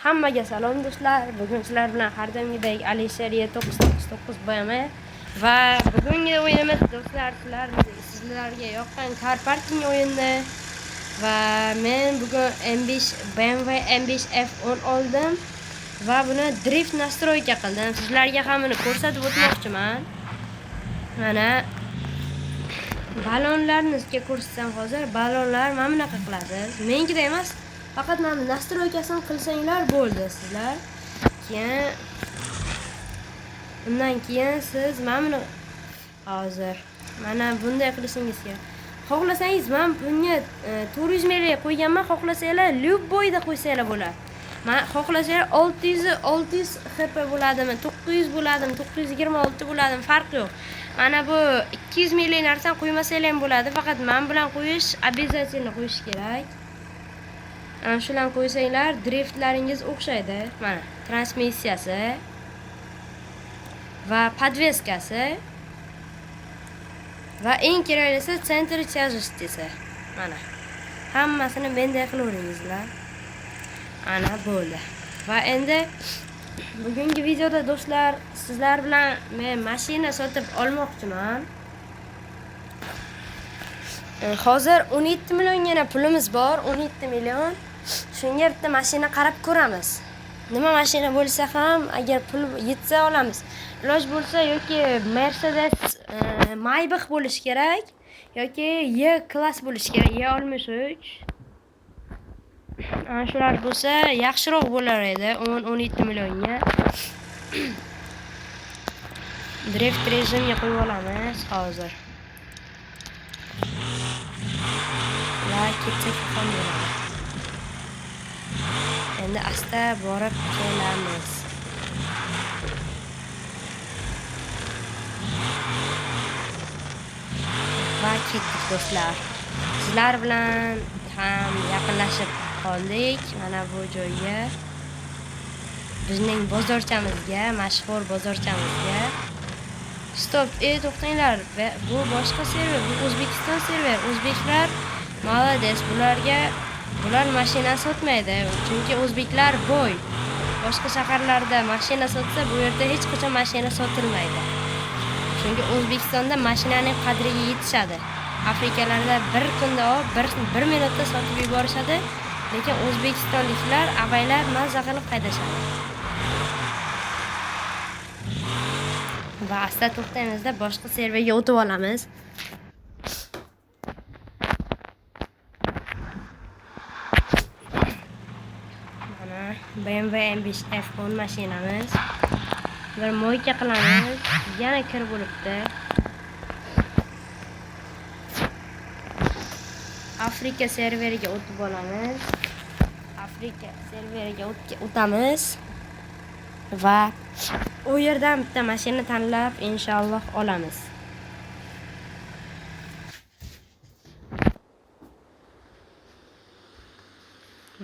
Hammaga salom do'stlar. Bugun sizlar bilan har doimgidek Alisher E999 BM va bugungi o'yinimiz do'stlar sizlarga yoqqan Car Parking o'yini va men bugun M5 BMW M5 F10 oldim va buni drift настройка qildim. Sizlarga ham buni ko'rsatib o'tmoqchiman. Mana balonlarni sizga ko'rsatsam hozir, balonlar mana bunaqa qiladi. Menikida emas, faqat mana настройкасini qilsanglar bo'ldi sizlar. Keyin undan keyin siz mana buni hozir mana bunday qilishingiz kerak. Xohlasangiz men bunga 400 ml qo'yganman, xohlasanglar любойda qo'ysanglar bo'ladi. Men xohlasanglar 600 HP bo'ladimi, 900 bo'ladimi, 926 bo'ladimi, farqi yo'q. Mana bu 200 ml narsani qo'ymasanglar ham bo'ladi, faqat men bilan qo'yish обязательно qo'yish kerak. Ana shularni qo'ysanglar driftlaringiz o'xshaydi. Mana transmissiyasi va podveskasi va eng keraklisi sentr tяжести. Mana hammasini menday qilaveringizlar. Ana bo'ldi. Va endi bugungi videoda do'stlar sizlar bilan men mashina sotib olmoqchiman. Hozir 17 milliongina pulimiz bor, 17 million. Shunga bitta mashina qarab ko'ramiz. Nima mashina bo'lsa ham, agar pul yetsa olamiz. Iloj bo'lsa yoki Mercedes Maybach bo'lishi kerak yoki E klass bo'lishi kerak, E63. Ana shular bo'lsa yaxshiroq bo'lar edi 10-17 millionga. Drift rejimga qo'yib olamiz hozir. Va ketsak ham bo'ladi. Endi asta borib kelamiz. Va ketdik do'stlar. Sizlar bilan ham yaqinlashib qoldik mana bu joyga. Bizning bozorchamizga, mashhur bozorchamizga. Stop, to'xtanglar. Bu boshqa server, bu O'zbekiston server. O'zbeklar молодец, bular mashina sotmaydi, chunki o'zbeklar boy. Boshqa shaharlarda mashina sotsa, bu yerda hech qachon mashina sotilmaydi. Chunki O'zbekistonda mashinaning qadriga yetishadi. Afrikalarda bir kunda bir minutda sotib yuborishadi, lekin o'zbekistonliklar avaylab mazza qilib haydashadi. Va asta to'xtaymizda boshqa serverga o'tib olamiz. Mana BMW M5 F10 mashinamiz. Bir moyka qilamiz, yana kir bo'libdi. Afrika serveriga o'tib olamiz. Afrika serveriga o'tamiz va u yerdan bitta mashina tanlab inshaalloh olamiz.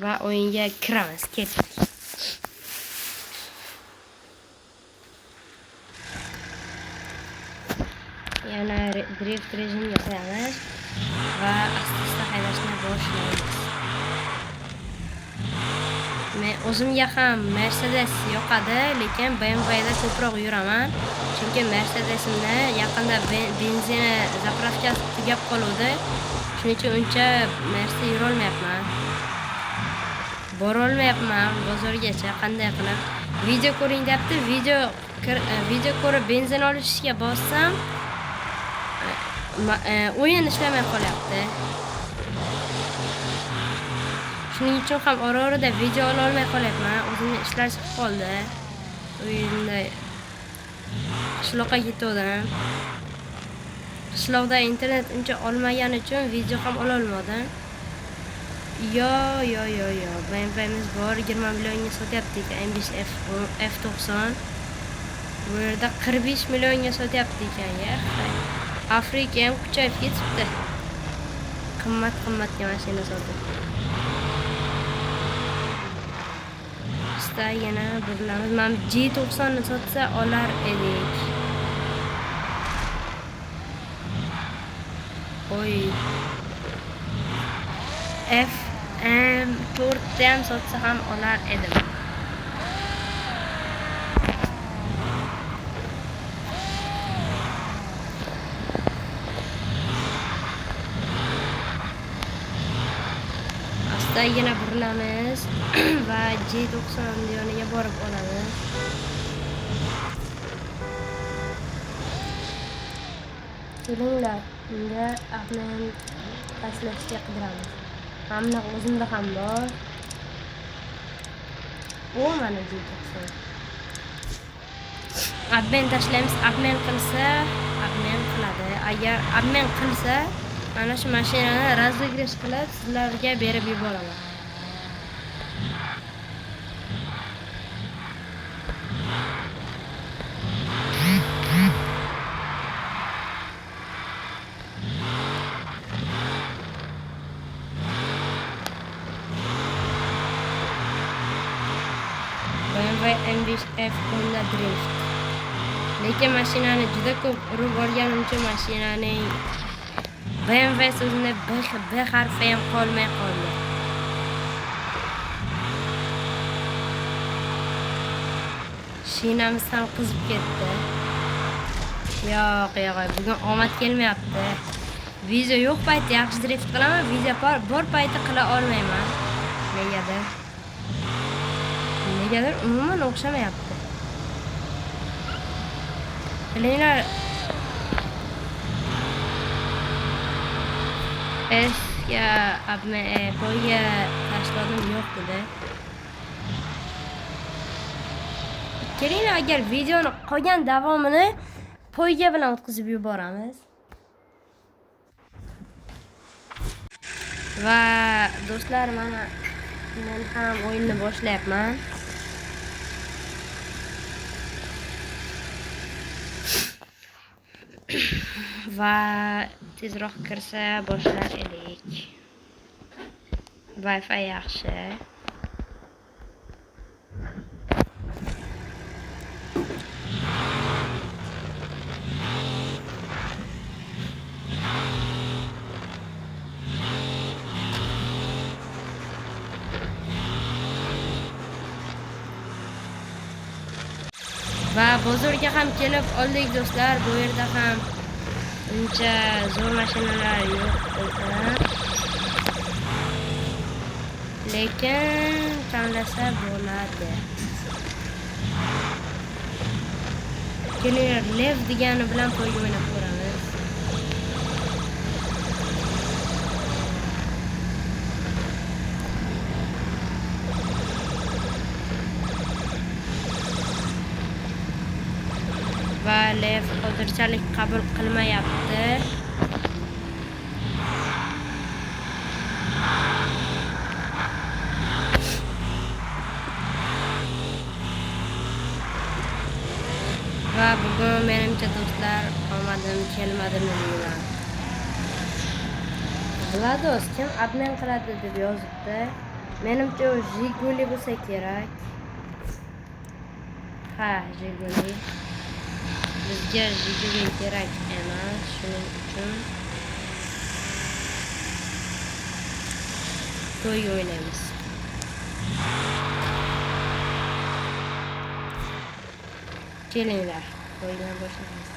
Va o'yinga kiramiz, ketdik. Yana drift rejimga qo'yamiz va asta-asta haydashni boshlaymiz. Men o'zimga ham Mercedes yoqadi, lekin BMW da ko'proq yuraman. Chunki Mercedesimni yaqinda benzini zapravkasi tugab qoluvdi. Shuning uchun uncha Mercedes yurolmayapman. Borolmayapman bozorgacha qanday qilib. Video ko'ring deyapti, video ko'rib benzin olishga bossam, o'yin ishlamay qolyapti. Shuning uchun ham ora-orada video ola olmay qolyapman. O'zimni ishlar chiqib qoldi. O'yinda qishloqqa ketgandim. Qishloqda internet uncha olmagani uchun video ham ola olmadim. Yo, yo, yo, yo. BMWmiz bor, 20 millionga sotyapti ekan M5 F90. Bu yerda 45 millionga sotyapti ekan, ya. Afrika ham kuchayib ketibdi. Qimmat qimmatga mashina sotib. Astagina burilamiz. Mana G90 ni sotsa olar edik. Oy. F M to'rtda ham sotsa ham olar edim. Soddagina burilamiz va G90 yoniga borib olamiz. Kelinglar, unga obmen tashlashga qidiramiz. Mana bunaqa o'zimda ham bor. O, mana G90. Obmen tashlaymiz, obmen qilsa, obmen qiladi. Agar obmen qilsa, mana shu mashinani razыгрыш qilib sizlarga berib yuboraman. BMW M5 F Honda Drift. Lekin mashinani juda ko'p urib olganim uchun mashinaning BMW so'zini B harfi ham qolmay qoldi. Shinamiz ham qizib ketdi. Yo'q, yo'q, bugun omad kelmayapti. Video yo'q payti yaxshi drift qilaman, video bor payti qila olmayman. Negadir? Negadir umuman o'xshamayapti. Kelinglar. S ga poyga tashladim, yo'q dedi. Kelinglar, agar videoni qolgan davomini poyga bilan o'tkazib yuboramiz. Va do'stlar, mana men ham o'yinni boshlayapman. Va tezroq kirsa boshlar edik. Wi-Fi yaxshi. Va bozorga ham kelib oldik do'stlar. Bu yerda ham uncha zo'r mashinalar yo'q bo'lsa, lekin tanlasa bo'ladi. Kelinglar, Lev degani bilan poyga o'ynab ko'ramiz. Va Lev hozirchalik qabul qilmayapti. Va bugun menimcha do'stlar omadim kelmadimi deyman. Vlados kim obmen qiladi deb yozibdi. Menimcha u Jiguli bo'lsa kerak. Ha, Jiguli. Bizga Jiguli kerak emas, shuning uchun to'y o'ynaymiz. Kelinglar, to'ydan boshlaymiz.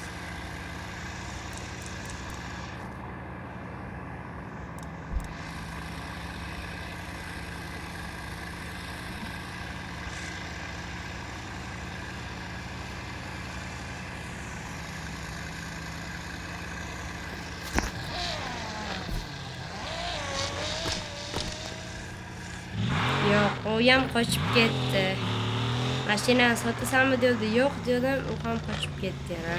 Yo'q, u ham qochib ketdi. Mashinani sotasanmi dedi, yo'q dedim, u ham qochib ketdi yana.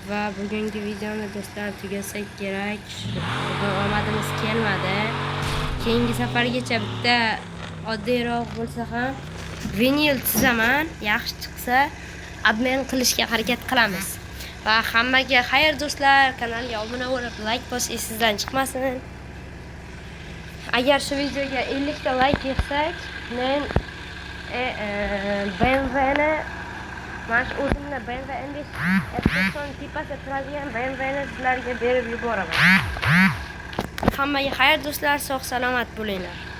Va bugungi videoni do'stlar tugatsak kerak. Bugun omadimiz kelmadi. Keyingi safargacha bitta oddiyroq bo'lsa ham vinil chizaman. Yaxshi chiqsa obmen qilishga harakat qilamiz. Va hammaga xayr do'stlar, kanalga obuna bo'lib like bosish esingizdan chiqmasin. Agar shu videoga 50 ta like yig'sak, men BMW ni mana shu o'zimni BMW M5 F90 tepasida turadigan BMW ni sizlarga berib yuboraman. Hammaga xayr do'stlar, sog' salomat bo'linglar.